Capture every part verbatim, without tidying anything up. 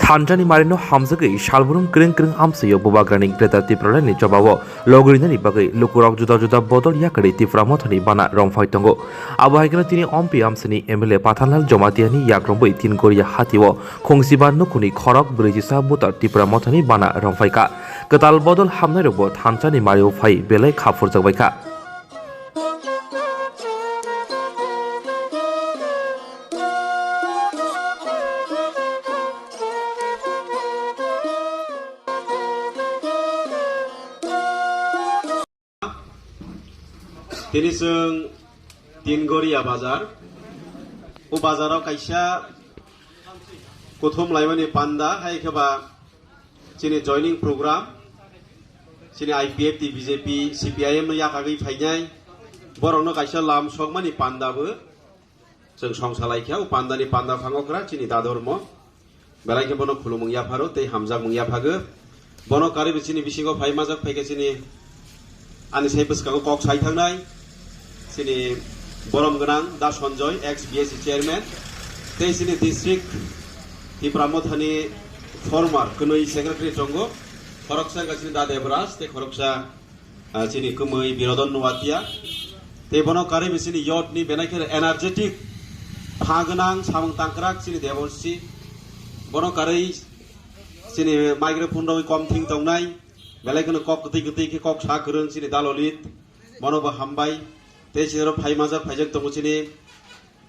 Thanchani marino hamjagwi salbrum kreng kreng amsio Bubagrani Greater Tipralandni chobao logirinani bagwi lukurok juda juda bodol yakarwi Tipra Mothani bana romphai tongo. Abo hai kheno tini Ompi amsini M L A Pathanlal Jomatiani yakrongwi tin goria hatio khungsiba nukhuni khorok brwi chisa butar Tipra Mothani bana romphaikha. Kwtal bodol hamnairokbo thanchani mario phai belai kha phurjakbaikha. Tini chwng Tingoria bazar. O bazaro kaisa kuthum laimani panda, hai khe ba chini joining program, chini I P F T, B J P, C P I M no yakagwi phainai, borokno kaisa lam sokmani panda bo. Chwng songsa lai kha, o pandani panda phango kra chini dadormo. Belai khe bono khulumung yapharo tei hamjakmung yaphago. Bono karwi bo chini bisingo phai majak phai khe chini ani sai bwskango kok sai thangnai chini borom gwnang Da Sanjoy, ex B S C chairman, tei chini district Tipra Mothani former kwnwi secretary tongo, khoroksa wngkha chini Da Debraj tei khoroksa ah, chini kwmwi Birodon Nuatia. Tei bono karwi bo chini youth ni belai khe energetic, pha gwnang, samung tangkrak chini Deborsi. Bono karwi chini microphone rogwi kom thing tongnai, belai kheno kok kwtwi kwtwi khe kok sa kwrwng chini Da Lolit. Bono bo hambai. Tei chini oro phai majak phaijak tongo chini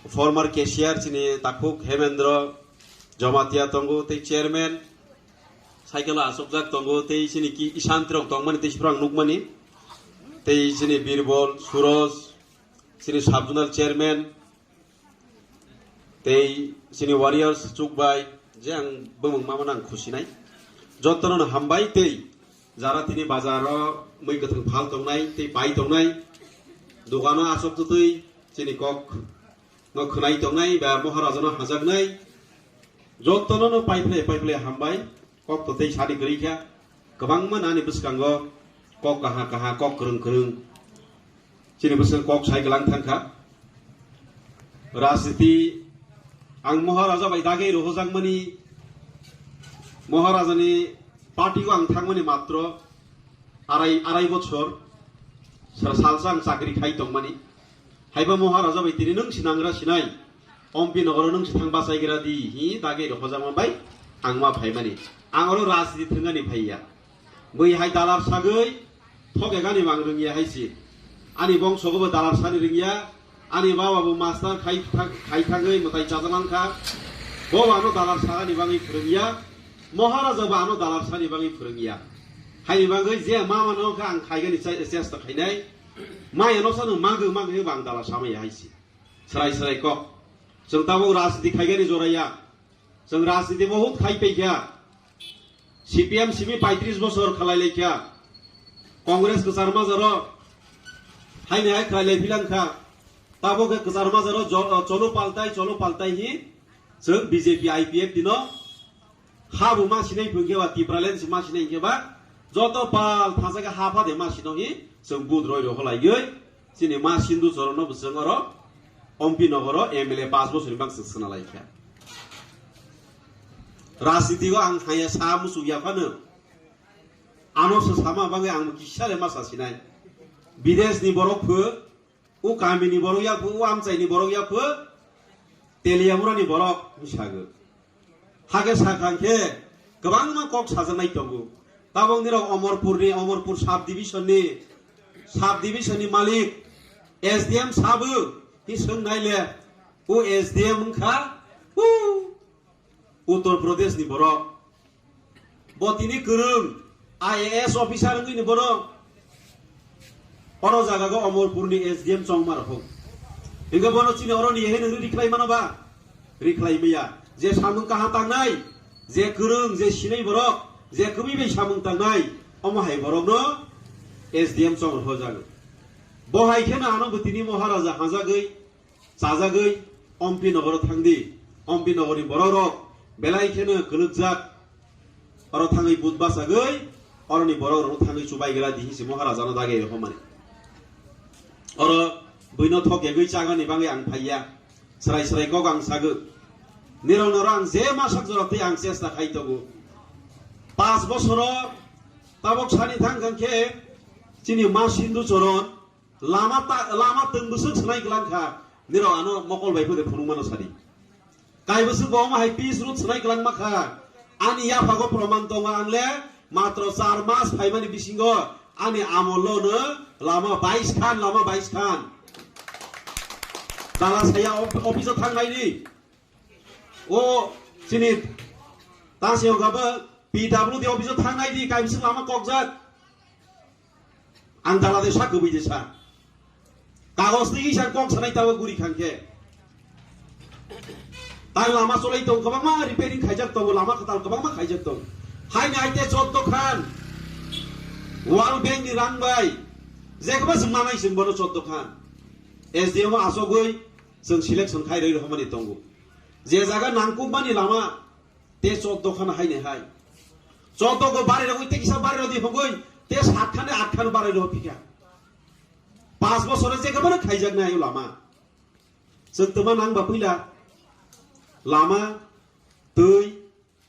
former cashier chini takhuk Hemendra Jamatia tongo tei chairman. Cycle o achukjak tongo, tei chini ki isantirok tongmani, tei siphra ang nukmani. Tei chini Birbol, Suroj, chini sub zonal chairman, tei chini warriors chukbai, je ang bumung mamano ang khusinai. Jotono no hambai tei jara tini bazaro mui kwthwng phal tongnai, tei pai tongnai, dogano achuk twtwi chini kok no khwnai tongnai ba Maharaja no hajaknai, jotono no paiphlai paiphlai hambai, kok to tei sadi kwrwi kha, kwbangma nani bwskango kok kaha kaha, kok kwrwng kwrwng, chini bwskango kok sai glang thang kha. Rajniti ang Maharaja bai dagwi rohojakmani, Maharaja ni party o ang thangmani matro arai, arai bochor, sal, salsa ang chakri khai tongmani. Haiba Maharaja bai tini nwng si nangra sinai, Ompi nogoro nwng si thang bachai gra di, hi dagwi rohojakma bai ang ma phaimani. Ang oro rajniti thwngani phaiya. Bui hai dalar sagwi thok egani mang rwngya hai si. Ani bongsogo bo dalar sani rwngya, ani baba bo master khai, khai thangwi mwtai chajaklang kha. Bo ano dalar sagani bagwi phwrwngya, Maharaja bo ano dalar sani bagwi phwrwngya. Haini bagwi je ma mano kha ang khaigani che-, chesta khainai. Maya no sano magwi magwi bo ang dalar samaya hai si. Srai srai kok. Chwng tabuk rajniti khaigani joraya. Chwng rajniti bo hut khai paikha. C P M simi paitris bosor khalai laikha. Congress kwchar majaro haini hai khalai lai philangkha. Tabuk khe kwchar majaro jo-, cholo paltai, cholo paltai hi chwng B J P I P F T no ha bo ma sinai phwng khe ba Tipraland si ma sinai khe ba joto pal thasa khe ha pha de ma sino hi chwng but roi rok laigwi. Chini ma Sindhu Charan no bwswng oro Ompi nogoro M L A paanch bosor ni bang swk swna lai kha. Rajniti o ang haya sa muchuk ya phano ano se sama bagwi ang kisa le ma sa sinai. Bidesh ni borok pho, u kami ni borok ya pho, u amchai ni borok ya pho, Teliamura ni borok hinwi sago. Hakhe sakha khe kwbangma kok sajaknai tongo. Tabok nirok Omorpur ni, Omorpur sub division ni, sub division ni malik S D M sabo hi swngnai le, o S D M wngkha, o Uttar Pradesh ni borok. Bo tini kwrwng I A S officer wngwi ni bono oro jaga go Omorpur ni S D M chongma rok. Hingke bono chini oro ni heno rikhlai mano ba? Rikhlai maya. Je samung kaham tangnai, je kwrwng, je sinai borok, je kwbwi bai samung tangnai, omo hai borok no S D M chong rok jago. Bo hai kheno ano bo tini Maharaja hajagwi chajagwi Ompi nogoro thangdi. Ompi nogorni borok rok belai kheno kwlwkjak. Oro thangwi but bachagwi oroni borok rok thangwi chubai gra di hinsi Maharaja no dagi rok mani. Oro buino thok yagwi chagani bagwi ang phaiya. Srai srai kok ang sagwi. Nirok norok ang je ma sak jorok tei ang chesta khai tongo. Pas bosoro tabok sani thang thang khe chini ma Sindhu Choron lama ta, lama twng bwswk swnai kwlang kha, nirok ano mokol bai phwde phunuk mano sadi. Kai bwswk bo omo hai pitch road swnai kwlang ma kha. Ani yaphago proman tongo, ang le matro char mas phaimani bisingo ani amollo no lama bais khan, lama bais khan. Tala saya op-, office o thang naidi. O chini ta siyong kha bo P W D office o thang naidi, kai bwswk lama kokjak. Ang dala de sa, kwbwi de sa. Kagos twi sa kok sanai tabo guri khang khe. Tai lama cholai tong, kwbangma repairing khaijak tongo, lama kwtal kwbangma khaijak tong. Haini aite choddo khan World Bank ni rang bai jekba swng manai swng bono choddo khan. S D M o asogwi swng selection khai roi rohormani tongo. Je jaga nangkukmani lama te choddo khan haini hai. Choddo go bari rogwi te kisa bari rodi hogwi te sat khane at khan bari rog phika. Pas bosor je kwbangma khaijak nai o lama. Chwng twma nang ba puila lama, twi,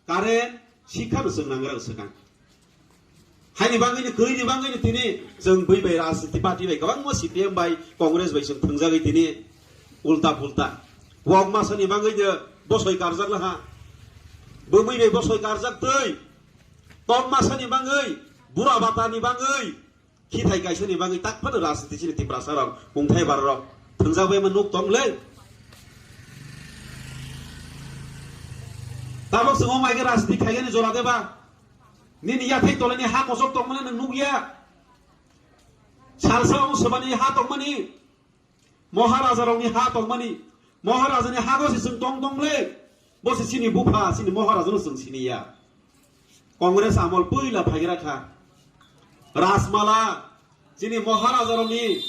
current, sikha no chwng nang rang swkang. Haini bagwi no, kwrwi ni bagwi no tini chwng bui bai rajniti party bai kwbangma C P M bai Congress bai chwng thwngjagwi tini ulta pulta. Wak masa ni bagwi no bosoi karjak laha. Bumui bai bosoi karjak twi. Tok masa ni bagwi, bura bata ni bagwi, khithai kaisa ni bagwi tak phano rajniti chini Tiprasa rok, kungthai bara rok thwngjak bai ma nuk tong le. Tabok chwng o mai khe rajniti khaigani jora deba. Nini yathai tolani ha kosok tongmani nwng nukya. Salsa omo swbani ha tongmani. Maharaja rokni ha tongmani. Maharaja ni hago se chwng tong tong le. Bo se chini bupha, chini Maharaja no chwng siniya. Congress amol puila phaigra kha. Rajmala, chini Maharaja rokni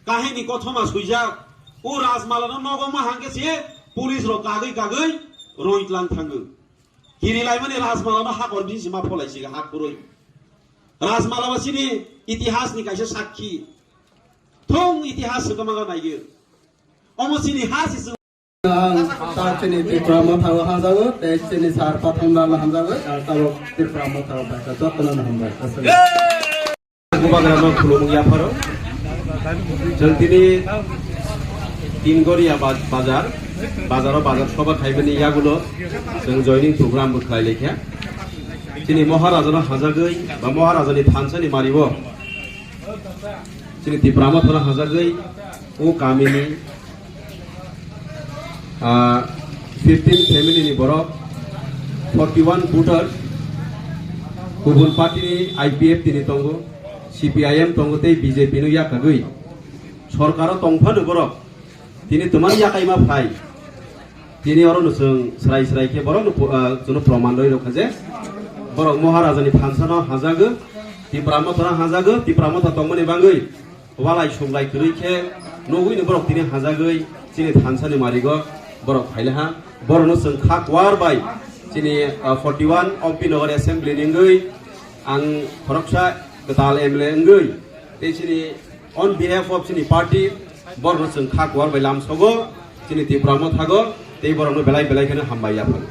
kahini kothoma suijak. O Rajmala no nogo ma hangke se police rok kagwi kagwi roi tlang thango. Kiri laimani Rajmala no hakor bisi ma pholai siga hak kurui. Rajmala ba chini itihas ni kaisa sakhi. Thung itihas se kamaga naiyo. Omo chini ha si chwng. Ang ta chini Tipra Motha o hamjago, tei chini sir Patham Lal hamjago, ang tabok Tipra Motha o bai kha, jotono no hambai. Bubagrano khulumung yapharo. Chwng tini Tingoria ba-, bazar, bazaro bazar soba khaimani yagulo chwng joining program bo khlai laikha. Chini Maharajano hajagwi ba Maharajani thansani maribo chini Tipra Mothano hajagwi o kamini, ah, fifteen family ni borok, forty one voters, kubun party ni I P F T ni tongo, C P I M tongo tei B J P no yakagwi sorkaro tongphano borok tini twmani yakaima phai. Tini oro no chwng srai srai khe borok no, ah, chwngno proman rwi rwkha je borok Maharajani thansano hajago, Tipra Mothano hajago, Tipra Motha tongmani bagwi walai suklai kwrwi khe nugwi ni borok tini hajagwi chini thansani marigo borok phailaha. Borokno chwng kha kuar bai chini, ah, forty one Obinagar Assembly ni wngwi ang khoroksa kwtal M L A wngwi tei chini on behalf of chini party borokno chwng kha kuar bai lamsogo chini Tipra Mothago tei borokno belai belai kheno hambai yaphang.